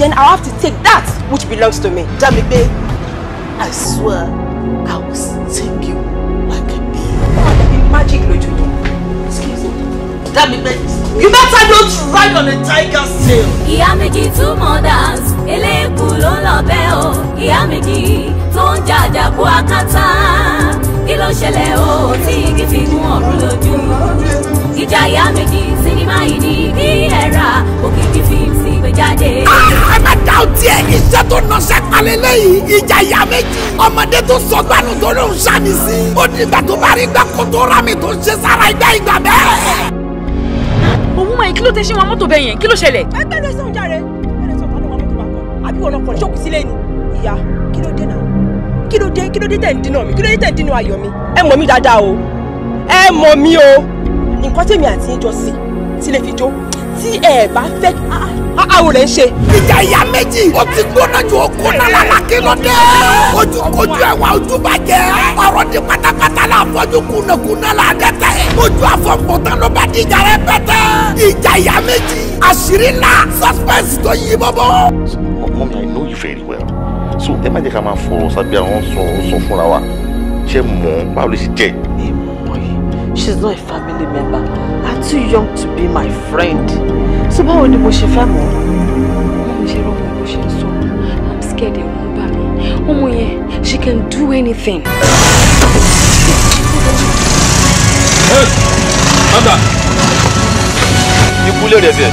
Then I'll have to take that which belongs to me. Damigbe, I swear I will sting you like a bee. Magic lójú yín. Excuse me. Damigbe, you better not ride on a tiger's tail. Ìyá méjì two mothers, eléèkú ló ń lọ bẹ́ẹ̀ o. Ìyá méjì tó ń jàjàkú akátá. Kí ló ṣẹlẹ̀ o tí igi fi gún ọ̀run lójú? Ìjà ìyá méjì sinimá yìí ní kí ẹ rà, Òkìkí Films gbé jáde. Ẹ má dá o tiẹ̀, iṣẹ́ tó nọ́ṣẹ́ palẹ̀ lẹ́yìn ìjà ìyá méjì. Ọmọdé tó sọ gbanu tó ló ń ṣàmì sí. Ó di ìgbà tó bá rí gbà kó tó rà mí tó ṣe sára ìgbà ìgbà bẹ́ẹ̀. Òun máa kí ló tẹ ṣé wọn mọ́tò bẹ́ẹ̀ yẹn, kí ló ṣẹlẹ̀? Ẹgbẹ́ rẹ̀ sọ̀hún járe, ẹgbẹ́ rẹ̀ sọ̀hún tánú wọn mọ́tò bá kọ, àbí wọn ọkọ̀ ṣókù sílé ni. Ìyá, kí ló dé náà? Kí ló dé? Kí ló dé tẹ̀ ń dínà mi? Kí ló dé tẹ̀ ń dínà ayọ̀ mi? Ẹ mọ̀ mí dáadáa o, ẹ mọ̀ mí o. Nǹkan tèmi àti yín jọ sí tí lè fi jó tí ẹ bá fẹ́ àwọn lè ń ṣe. Ìjà ìyá méjì ó ti gbóná ju okó náà kí ló dé? Ojú kojú ẹwà ojú bàjẹ́. Ọ̀rọ̀ di pátápátá la fọ́jú kùnàkùnà la dẹ́tẹ̀. Ojú àfọ̀npọ̀tàn ló bá di ìjà rẹ pẹ́tẹ́. Ìjà ìyá méjì àṣírí ńlá suspense tó yí bọ́bọ́. Mommy, I know you very well. So ẹ má jẹ́ ká máa fọ̀rọ̀ sábẹ́ àwọn sọ fúnra wa. Ṣé mọ̀ báwo lè ṣe jẹ́? She's not a family member. I'm too young to be my friend. So báwo ni mo ṣe fẹ́ mọ̀? Mo ṣe rọ́mọ bó ṣe ń sọ. I'm scared ẹ̀rù ń bà mí. Ọmọ yẹn, she can do anything. Mama, ikú lè rẹ̀ sí ẹ.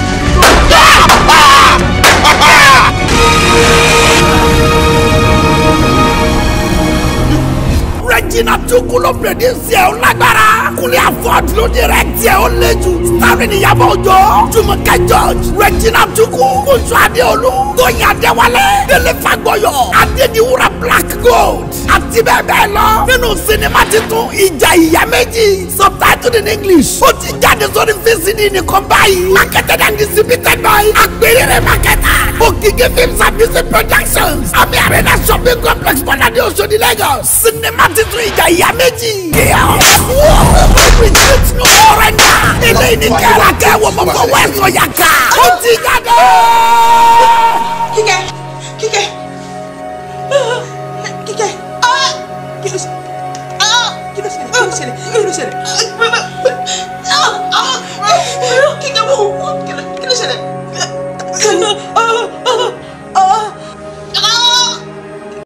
Regina Chukwu ló produce ẹ̀ ó lágbára. Kúnlé Afod ló direct ẹ̀ ó léjú. Starring Ìyábọ̀ Òjó, Jùmọ̀kẹ́ George, Regina Chukwu, Fúnṣọ́ Adéolú, Tóyìn Adéwálé, Délé Fágbọ́yọ̀, Adédiwúrà Black Gold, àti bẹ́ẹ̀ bẹ́ẹ̀ lọ. Nínú sinimá titun Ìjà Ìyá Méjì, subtitled in English, ó ti jáde sórí VCD nìkan báyìí. Marketed and distributed by Agbèrè Marketer, Òkìkí Films and Music Productions, Ami Arena Shopping Complex, Bọ́ládé Oṣòdì, Lagos. Sinimá titun Ìjà Ìyá Méjì. Retreat no surrender. Eléyìí ní kẹ́ra kẹ́wọ́ mọ̀ fọwọ́ ẹ̀ sọ̀yà ká. Ó ti jáde. Kíkẹ́, Kíkẹ́, Kíkẹ́, kí ló ṣẹlẹ̀? Kí ló ṣẹlẹ̀? Kí ló ṣẹlẹ̀? Kí ló ṣẹlẹ̀?